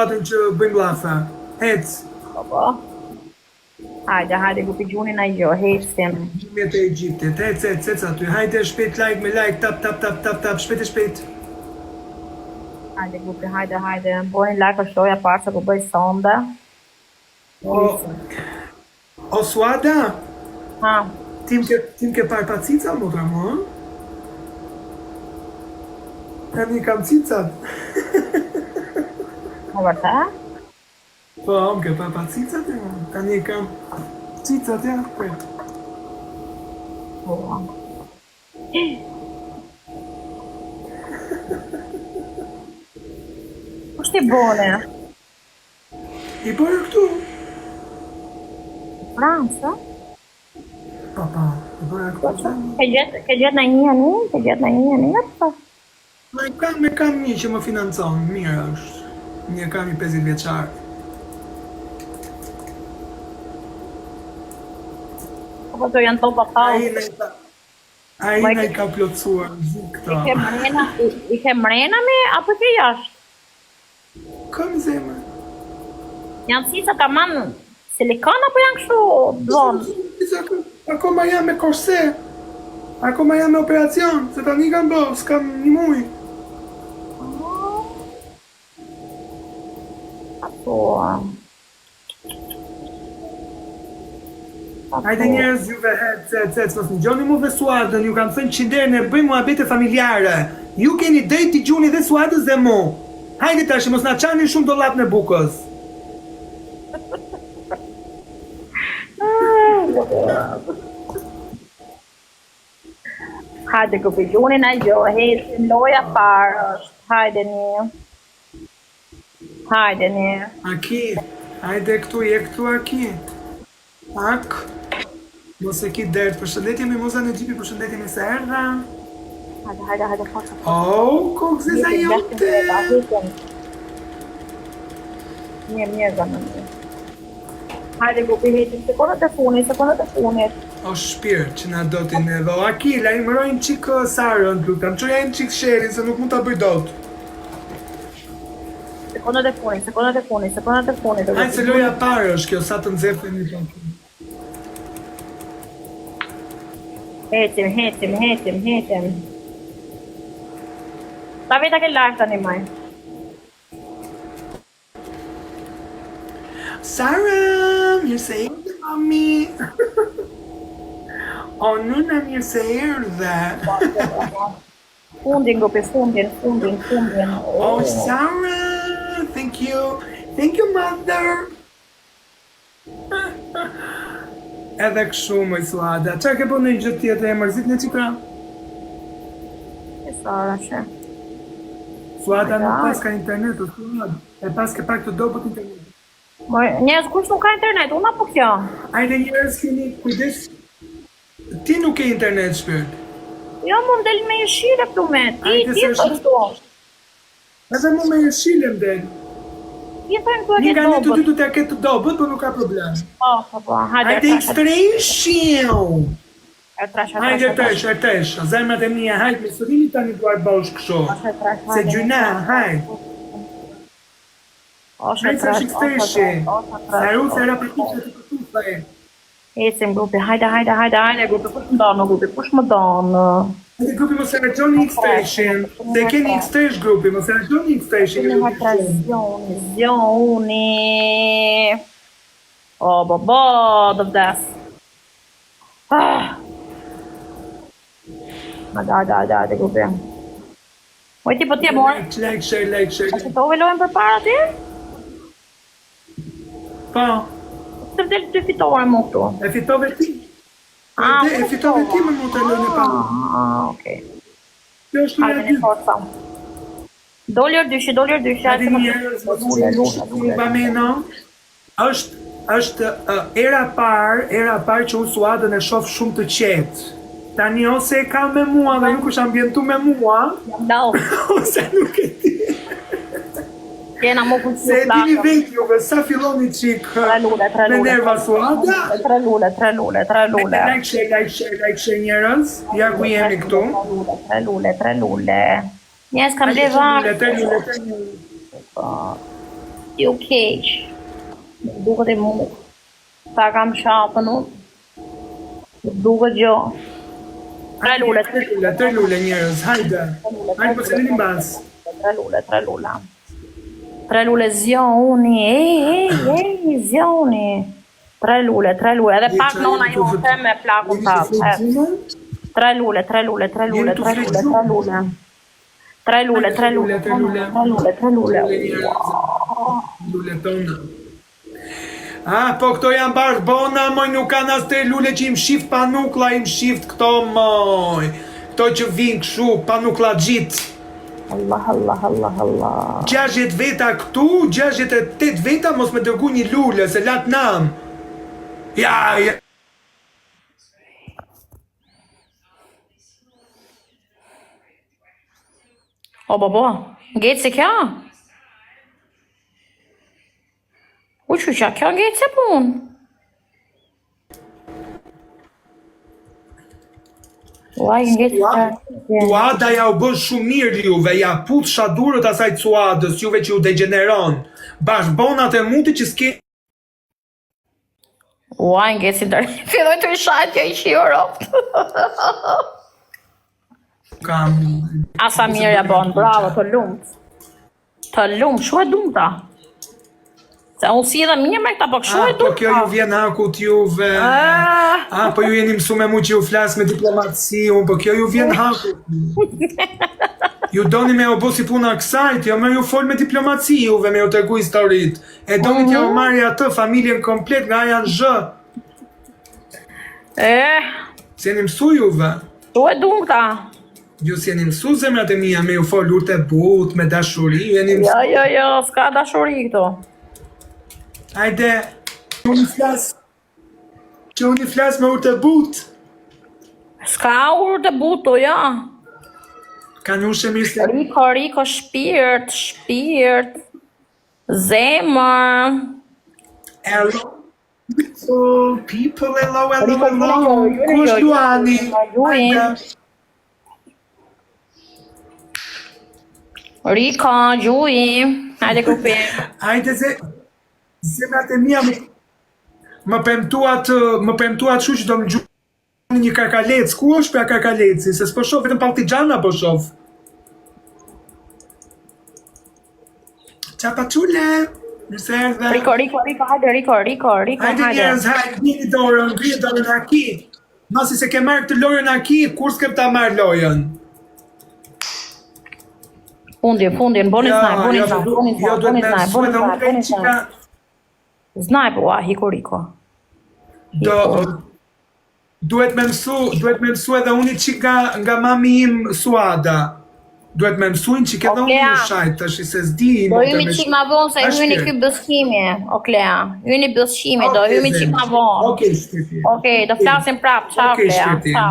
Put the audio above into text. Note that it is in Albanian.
Suadën që bëjmë llafe. Ec. Po po. Hajde, hajde, grupi gjuni na jo, hecim. Gjymjet e Egjiptit. Ec, ec, ec aty. Hajde shpejt like me like, tap tap tap tap tap, shpejt e shpejt. Hajde grupi, hajde, hajde. Bojnë like është loja parë që po bëj sonde. O, o Suada, Ha, ti më ke, ti më ke parë pa cica, motra mua, ë? Tani kam cicat. po vërtet? Po, më ke parë pa cicat, e, tani kam cicat, ja, prit. Po. Kush ti bone? I bërë këtu. Francë? Po, po, i bërë këtu. Ke gjetë, ke gjetë në një një, ke gjetë në një një, po. Me kam, me kam një që më financon, mirë është. Një kam një 50 vjeçar. Po to janë topa Ai fallë. na i ka, ai Ma i na ke, i ka plotësuar gjithë i këto. ke mrena, i, i ke mrena me, apo ke jashtë? Kam zemër. Janë cica tamam silikon apo janë kështu blond? Akoma jam me korse. Akoma jam me operacion, se tani kam bo, s'kam një muj. Apo. Hajde njerëz juve hec, hec, hec, mos dëgjoni mu dhe Suadën, ju kam thënë qindër ne bëjmë muhabete familjare. Ju keni drejt dëgjoni dhe Suadës dhe mu. Hajde tash, mos na çani shumë dollapën e bukës. Hajde grupi gjuni na gjo, hecim loja parë është. Hajde një. Hajde një. Aki, hajde këtu, je këtu Aki. Ak, mos e ki dert. Përshëndetje Mimoza Nexhipi, përshëndetje mirë se erdha. Hajde, hajde, hajde, forca. Oh, kokzeza Hecim, jote. hecim. Mirë, mirë, zemër, mirë. Hajde grupi hecim, sekondat e fundit, sekondat e fundit. O shpirt që na do ti neve. O Aki, lajmërojnë çik uh, Sarën, lutem. Çoja një çik sherin se nuk mund ta bëj dot. Sekondat e fundit, sekondat e fundit, sekondat e fundit. o Hajde se grupi. loja e parë është kjo, sa të nxehtemi pak. Hecim, hecim, hecim, hecim. Ta veta ke live tani maj. Sara, mirë se erdhe mami. O nëna, mirë se erdhe. Fundin grupi, fundin, fundin, fundin. Oh Sara, thank you. Thank you mother. Edhe kështu moj Suada. Qa ke bërë në një gjë tjetër e mërzit në qikra? E Sara që. Suada Oh my nuk God. pas ka internet, o Suada. E pas ke pak të dobët internet. Moj, njerëz kush nuk ka internet, unë apo kjo? Ajde njerëz keni kujdes. Ti nuk ke internet shpirt. Jo, mu më del me jeshile plume. Ti, Ajde ti se është thë këtu. Edhe mu me jeshile më del. Ti thënë këtu e Një ke nga ne të dy dobët. do t'ja ketë të dobët, po nuk ka problem. Po, po, po, hajde, Hajde e trash, X3 e trash, e trash, Hajde e trash. tesh, e tesh. Zemrat e mia, hajde, mos rrini tani duar bosh kështu. E trash, Se hajde, gjyna, hajde. Oshe Hajde se trash, është oshe X3-shi. trash, oshe trash. Sa ru, se era për kisha të këtu, Ecim grupi, hajde, hajde, hajde, hajde grupi, kush më donë, grupi, kush më donë? Hajde grupi mos e harxhoni X3-shin. Se keni X3 grupi, mos e harxhoni X3-shin. Keni hatra zjoni, zjoni. O, bo, bo, do vdes. Ah. Hajde, hajde, hajde, hajde, grupi. Oj, ti po ti e morë? Like, like, share, like, share. A fitove lojën përpara ti? Po, Se vdel dy fitore mu këtu. e fitove ti. Ah, E, e unë fitove ti më mund të lojën e parë. Ah, okej. Kjo është loja Hajde e një dytë. forca. Doli dyshi, doli dyshi, Hajde hajde se më njerëz, mos Lule, lule, lule. Bameno. Është është uh, era parë, era parë që unë Suadën e shoh shumë të qetë. Tani ose e ka me mua dhe nuk është ambientu me mua, Jam dal. ose nuk e di. Kena mu ku Se e dini vetë juve, sa filloni çik Tre lule, tre me lule. nerva Suada. Tre lule, tre lule, tre lule. Like share, like share, like share njerëz. Ja ku jemi këtu. Tre lule, tre lule, tre lule. Njerëz kam Hajde, ble tre lule, tre lule, tre lule. Po. ju keq. Nuk duket i muk. Ta kam qafën unë. Nuk duket gjë. Tre lule, tre lule, tre lule njerëz, hajde. Hajde po se lini mbas. Tre lule, tre lule. Tre lule zgjoni, ej, ej, ej, zgjoni. Tre lule, tre lule, edhe pak nona jote me plakun tat. Tre lule, tre lule, tre lule, tre lule, tre lule. Tre lule, tre lule, tre lule, tre lule, tre lule. Lule tona. Ah, po këto janë barbona, moj, nuk kanë as tre lule që i mshift panuklla, i mshift këto, moj. Këto që vinë këshu, panukllaxhit. Allah, Allah, Allah, Allah. 60 veta këtu, 68 veta, mos me dërgu një lule, se lat nam. Ja, ja. O, bo, bo, ngeci kjo? U qyqa, kjo ngeci punë? Ua, ngeci Suada ja u bën shumë mirë juve, ja puthsha durët asaj Suadës, juve që ju degjeneron. Bashbonat e mutit që s'ke Ua, ngeci ndër. Filloi të shajt kjo i qiorot. Kam. Asa mirë ja bon, bravo, të lumt. Të lumt, shumë e dumta. Se unë si edhe mirë me këta, po kështu Ah, e po dumta. kjo ju vjen hakut juve. Ah. Ah, po ju jeni mësu me mu që ju flas me diplomaci, unë, po kjo ju vjen hakut. Ju doni me u bo si puna kësajt, jo me ju fol me diplomaci juve, me ju tregu historit. E doni t'ja u marri atë familjen komplet nga aja në zhë. Eh, S'jeni mësu juve. tu e dumta. Ju s'jeni mësu zemrat e mia me ju fol urtë e butë, me dashuri, ju jeni mësu. Jo, jo, jo, s'ka dashuri këtu. Hajde, që unë i flas, që unë i flas me urtë e butë. S'ka urë të butë, jo. Ka nushe mirë se... Riko, Riko, shpirt, shpirt, zemër. Hello, people, people, hello, hello, Riko, hello. Riko, Ku është Riko, Luani? Luani. Hajde. Riko, gjuj. Hajde grupi. Hajde se zemrat e mia më, më premtuat, më premtuat kështu që do më gjuani një karkalec. Ku është pra karkaleci? Se s'po shoh vetëm palltixhana po shoh. Qa paçule? Mirë se erdhe. Riko, Riko, Riko, hajde, Riko, Riko, Riko, Hajde hajde. njerëz, hajde, ngrini dorën, ngrini dorën Aki. Masi se ke marrë këtë lojën Aki, kur s'ke ta marrë lojën? Fundin, fundin, boni Jo, snipe, boni jo, snipe, du- boni jo, snipe, duhet boni me snipe, mësu boni edhe snipe, unë boni nga snipe. qika Snipe, ua, hiku Riko. do duhet me mësu, duhet me mësu edhe unë i çik nga nga mami im Suada. Duhet me mësu një çik edhe O, unë Klea. ju shajt, tash se s'di Do mote hymi me çik ma vonë se Është hyni mirë. ky bëskimi, o Klea. Hyni bëskimi, do Okej, hymi çik zemër. ma vonë. Okej, shpirti. Okej, do flasim prap. Ciao Okej, Klea. shpirti. Ciao.